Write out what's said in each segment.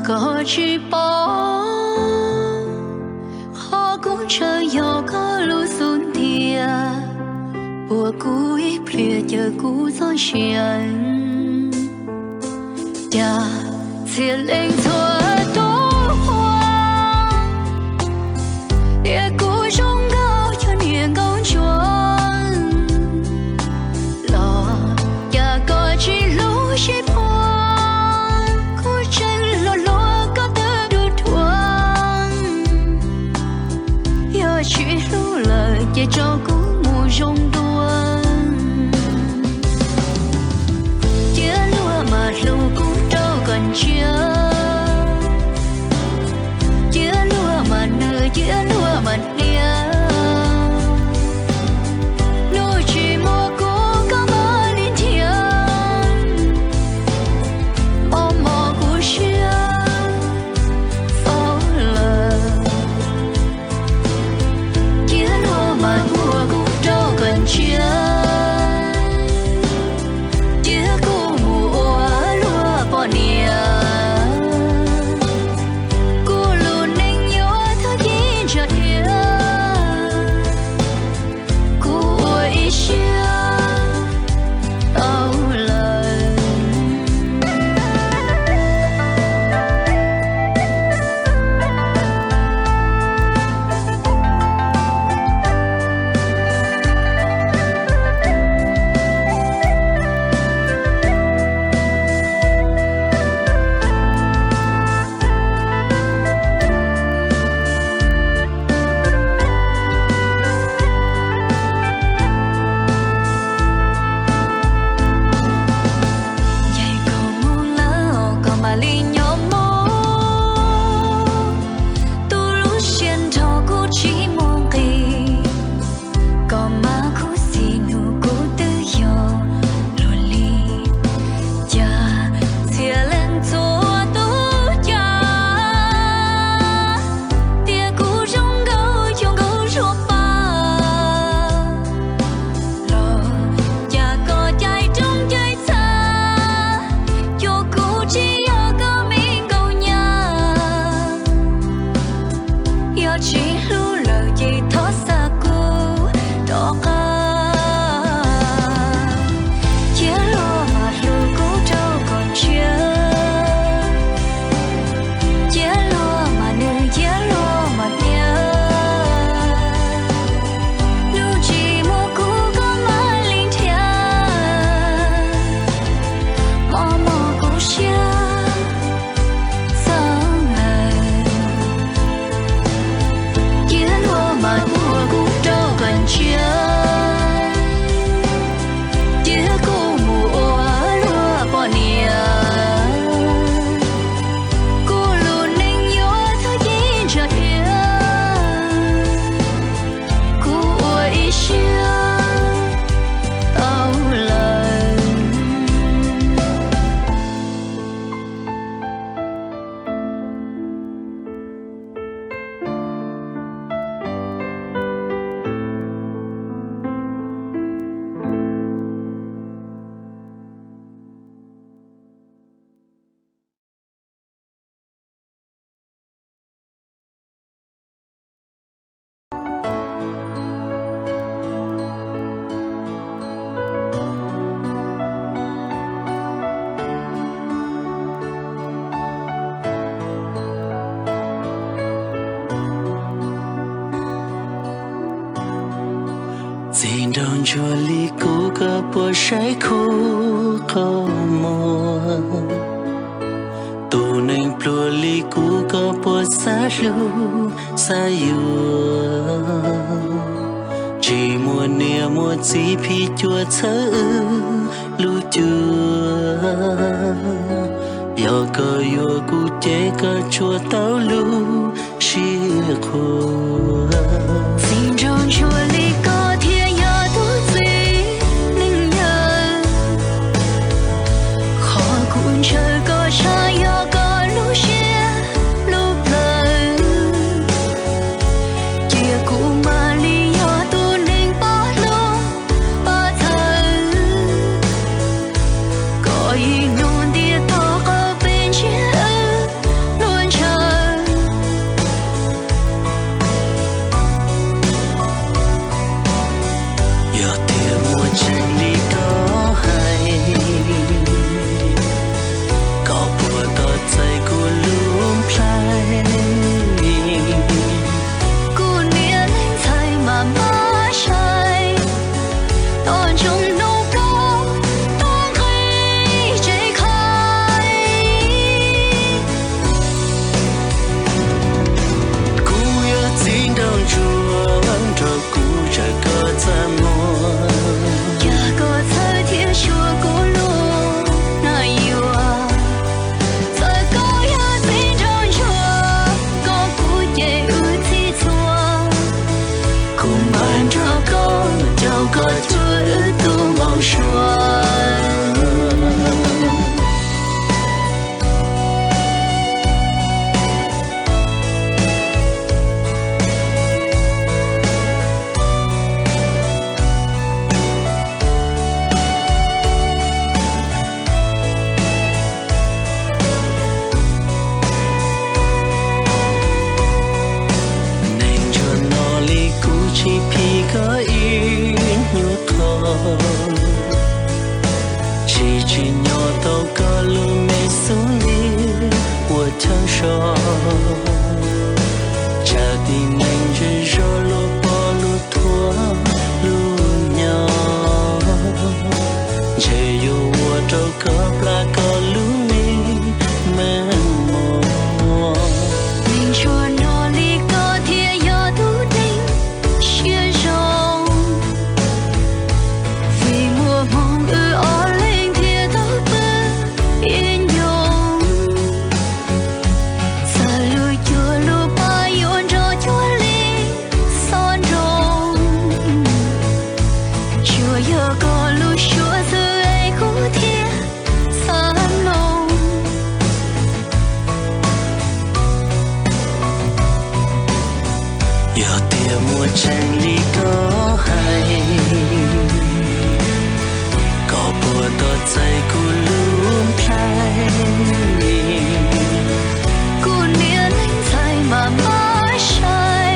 Koj tsis paub, qhov kuv ntshaw yog koj lub xub ntiag, puag kuv ib pliag caw kuv txoj sia. Cas txhia leej txhua tus ua, tias kuv zoo nkauj cuag niag nkauj ntsuag los, cas koj tsis hlub sib phuav, kuv tseem hluas hluas koj twb dhuav dhuav. Yog tsis hlub lawm ces tso kuv mus zoo dua. Cia luag mas hlub kuv rau kom ntsiag, cia luag mas nws cia luag mas hnia. Hnub tsis muaj kuv koj mam li nrhiav, mos mos kuv siab txaus lawm. Cia luag mas ua kuv rau kom ntsiag, cia kuv mus ua luag poj niam. Kuv lub neej yuav thov ci ntsa dhia, kuv ua ib siab tau lawm. Ncaim koj mus lawm koj mam li nyob mus, tus lub siab nrho kuv tsis muaj nqis, koj mas khuv xim nug kuv twb yog luag li. Cas txhia leej txhua tus cav, tias kuv zoo nkauj cuag nkauj zuag paj los, cas koj caij roob caij txha, cuag kuv tsis yog koj me nkauj nyab. Yog tsis hlub lawm ces thov xa kuv rov qab. Cia luag mas hlub kuv rau kom ntsiag, cia luag mas nws cia luag mas hnia. Hnub tsis muaj kuv koj mam li nrhiav, mos mos kuv siab txaus lawm. Cia luag mas ua kuv rau kom ntsiag, cia kuv mus ua luag poj niam. Kuv lub neej yuav thov ci ntsa dhia, kuv ua ib siab tau lawm. Txiv nraug ntsuag li kuv koj puas saib khuv qhov muag? Tus neeg pluag li kuv koj puas xav hlub xav yuav? Tsis muaj niam muaj txiv phim cuam txhawb wb lub cuab. Yog koj yuav kuv ces koj tsuas tau lub sij qhuas. Txiv nraug ntsuag li koj thiaj yog tus txiv neej yawg. Qhov kuv ntshaw koj tshaj yog koj lub siab lub plawv. Cia kuv mam li yog tus neeg pab hlub pab txhawb. Koj ib hnub ntiaj teb qhov peb ntsiab wb Yog tias muaj tseeb li koj hais, koj puas tos txais kuv lub nplhaib? Kuv niam leej ntxhais mas maj sai,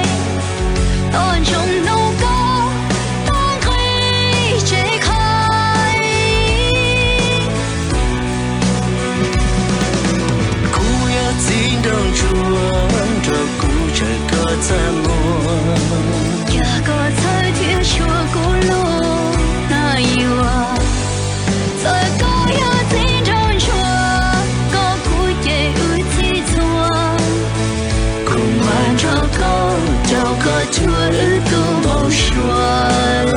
tos ntsoov hnub koj tau nqi tsev khaib. Kuv yog txiv nraug ntsuag, nrog kuv tsaws koj txaj muag. Cas koj txhawj thiab tshua kuv lub nab yuam? Txawm koj yog txiv nraug ntsuag, koj kuv ces wb txhij txhua. Kuv mam nrog koj caum koj cuag wb tus npau suav.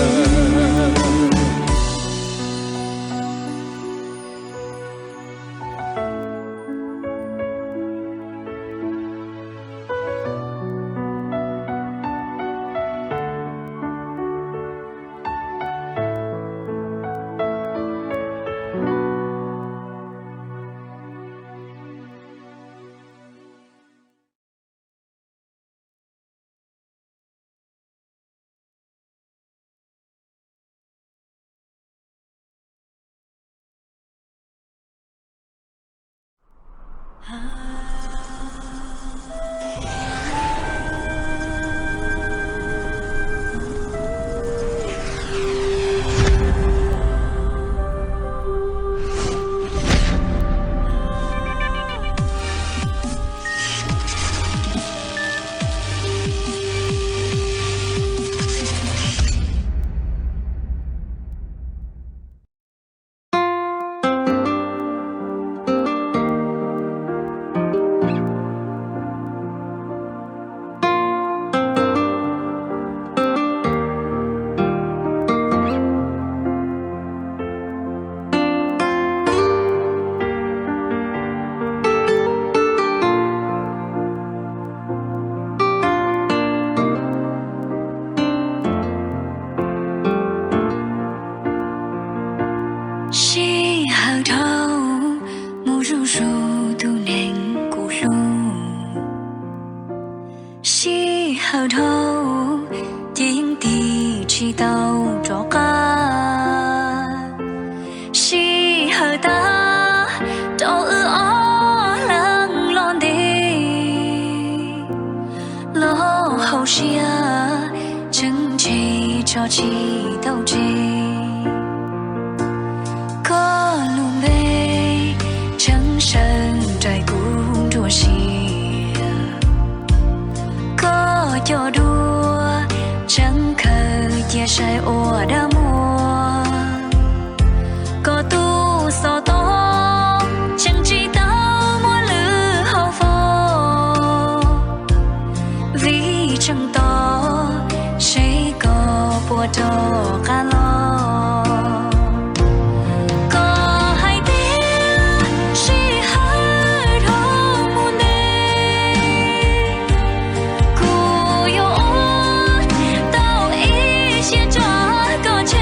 Sij hawm dhau mus zuj zus tus neeg kuv hlub. Sij hawm dhau ces yeej tig tsis tau rov qab. Sij hawm tag rau wb ob leeg los ntev, los hauv siab tseem ntshe tso tsis tau tseg. Koj lub npe tseem sawv nraim kuv nruab siab. Koj cov duab tseem khaws cia saib ua dab muag. Koj tus xov tooj tseem tsis tau muaj lwm hauv fo, vim tseem tos seb koj puas rov qab los. Koj hais tias sij hawm dhau mus ntev, kuv yuav ua tau ib siab nrog koj ntshe.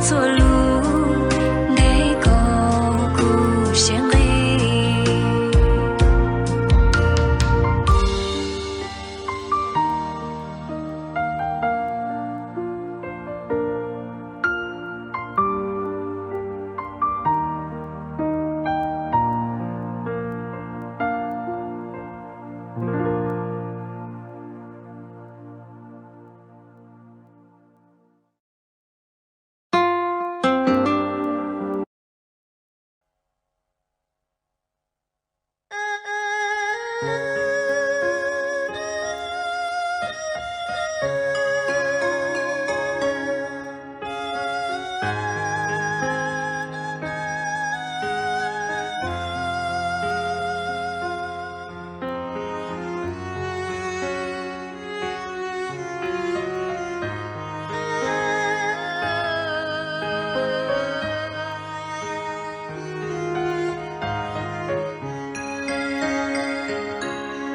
txhua lub npe koj kuj siab nqis.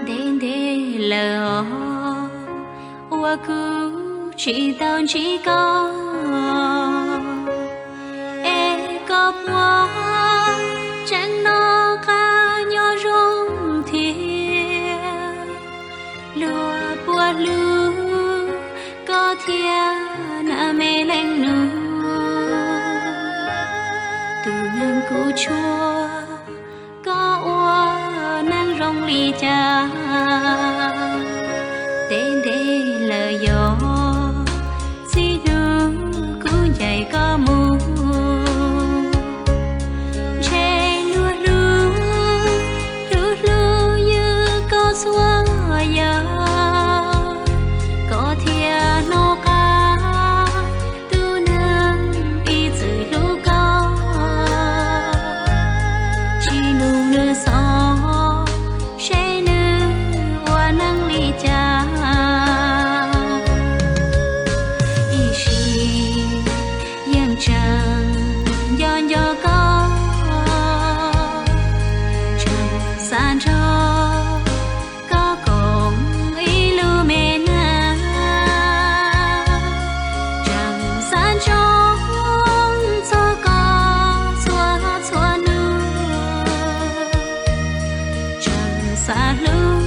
Ntev ntev lawm os, uas kuv tsis tau ntsib koj, es koj puas tseem noj qab nyob zoo thiab? Luag puas hlub koj thiab na me leej nus? Tus neeg kuv tshuav, koj ua neej zoo li cas? Ntev ntev lawm yog txij hnub kuv ncaim koj mus, ntshe luag hlub, hlub hlub ywg koj txhua yam, koj thiaj hnov qab tus neeg ib txwm hlub koj. Tsis nug nws xov seb nws ua neej li cas, ib sim yeej tseem nco nco koj, tseem xav nrog koj koom ib lub me neej, tseem xav ntsoov txog koj txhua txhua hnub, tseem xav hlub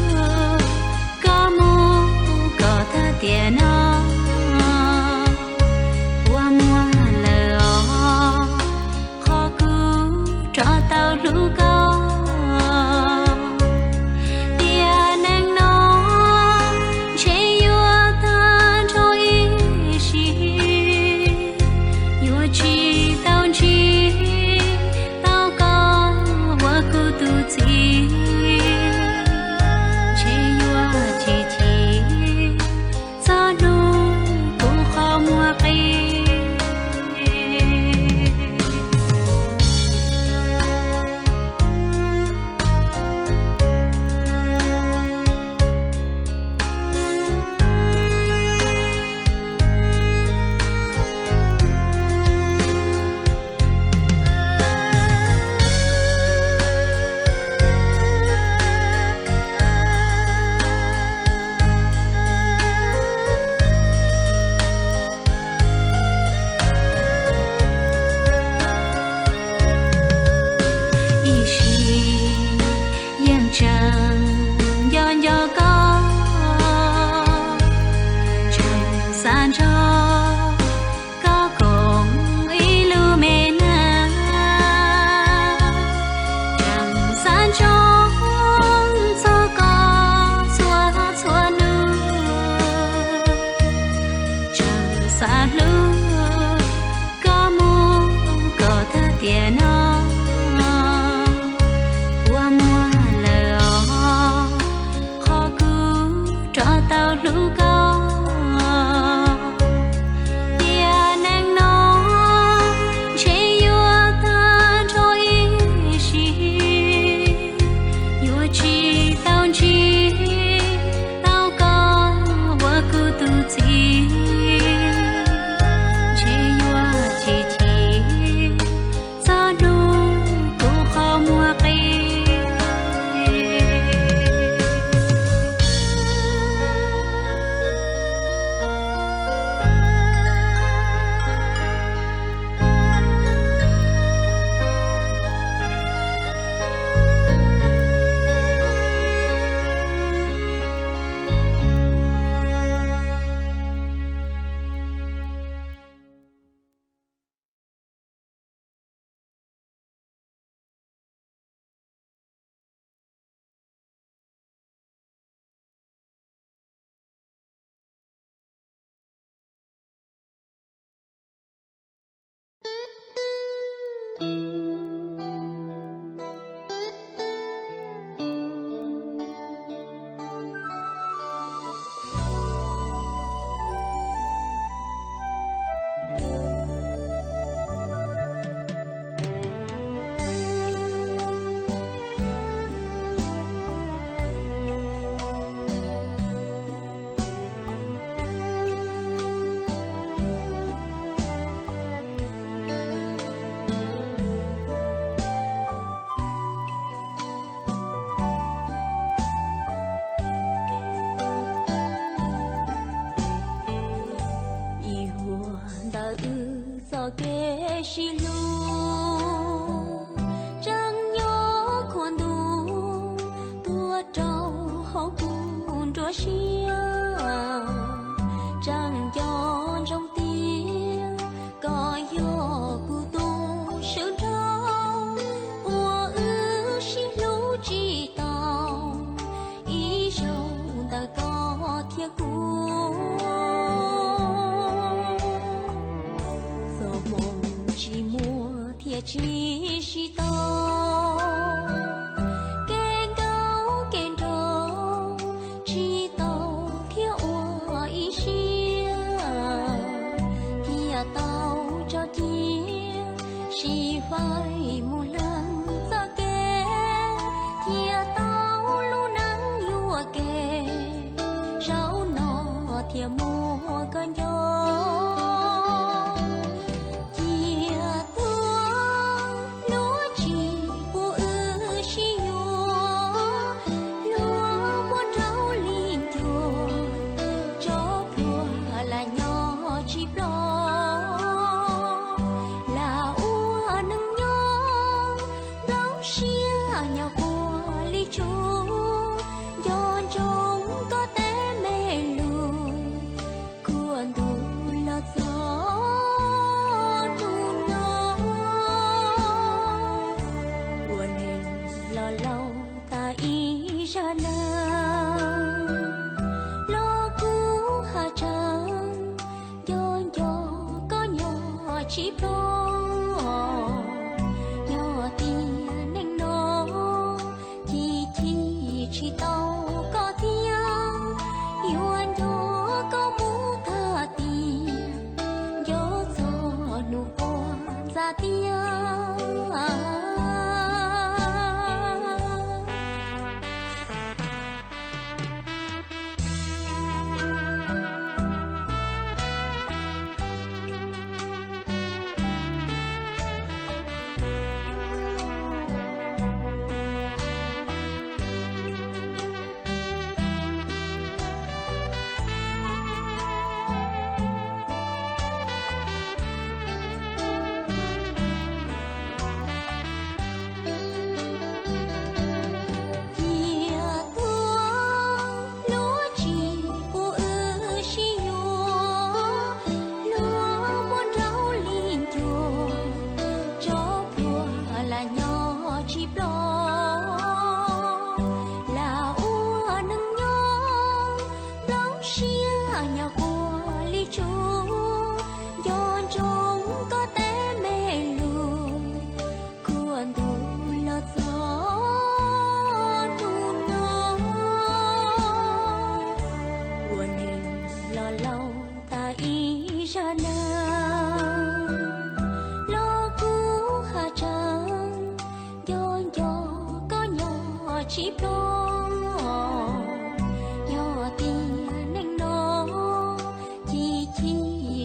koj mus kom tag tiam no. Kua muag lawm os, qhov kuv rov tau hlub koj, tiam neej no ntshe yuav tag nrho ib sim, yuav tsis tau ntsib tau koj ua kuv tus txiv, ntshe yuav chim chim txog hnub kuv qhov muag qi. Ib sim yeej tseem nco nco koj, tseem xav nrog koj koom ib lub me neej, tseem xav ntsoov txog koj txhua txhua hnub, tseem xav hlub koj mus kom tag tiam no. Kua muag lawm os, qhov kuv rov tau hlub koj, tiam neej no ntshe yuav tag nrho ib sim, yuav tsis tau ntsib tau koj ua kuv tus txiv, Ntawm wb txoj kev sib hlub, tseem nyob khuam ntuj tuaj rau hauv kuv nruab siab. Tseem nco ntsoov tias koj yog kuv tus sawv nraug uas wb sib hlub tsis tau ib zaug ntawm koj thiab kuv. Txoj hmoo tsis muaj thiaj tsis sib tau, kev nkauj kev nraug tsis tau thiab ua ib siab, thiaj tau tso cia sib faib mus leej txoj kev, thiaj tau lub neej yuam kev, zaum no thiaj muaj koj nco. Cia tuag luag tsis pub wb sib yuav, luag muab rau li ncuag, tso pluag lam nyob tsis ploj, lam ua neej nyob nplooj siab nyob quaj li tsuj, nco ntsoov koj tej me lus khuam ntuj los txog hnub no. Ua neeg los laus tas ib zaj neeg, los kuv has tseeb, nco nco koj nyob tsis ploj. Yog tias neej no ci ci tsis tau koj thiab, yuav nco koj mus tag tiam, nco txog hnub quaj ntxa tiab. Cia tuag luag tsis pub wb sib yuav, luag muab nraug li ncuag, tso pluag lam nyob tsis ploj, lam ua neej nyob nplooj siab nyob quaj li tsuj, nco ntsoov koj tej me lus khuam ntuj los txog hnub no. Ua neeg los laus tas ib zaj neeg, los kuv has tseeb, nco nco koj nyob tsis ploj. Yog tias neej no ci ci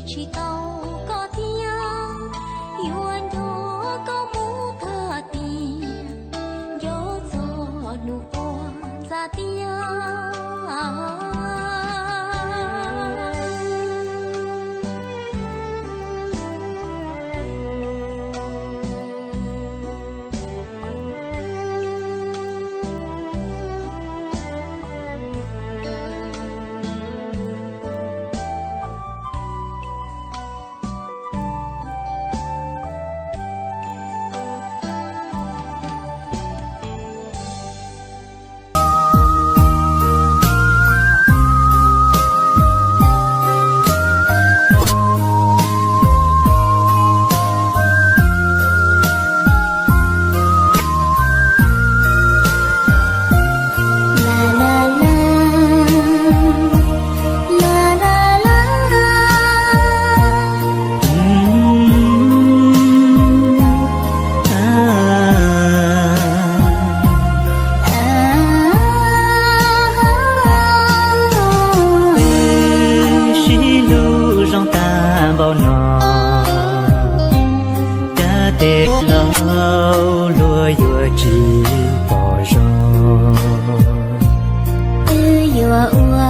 tsis tau koj thiab, yuav nco koj mus tag tiam, nco txog hnub quaj ntxa tiab. Wb sib hlub zoo tag npaum no, cas tej laus luag yuav tsis pom zoo. Wb yuav ua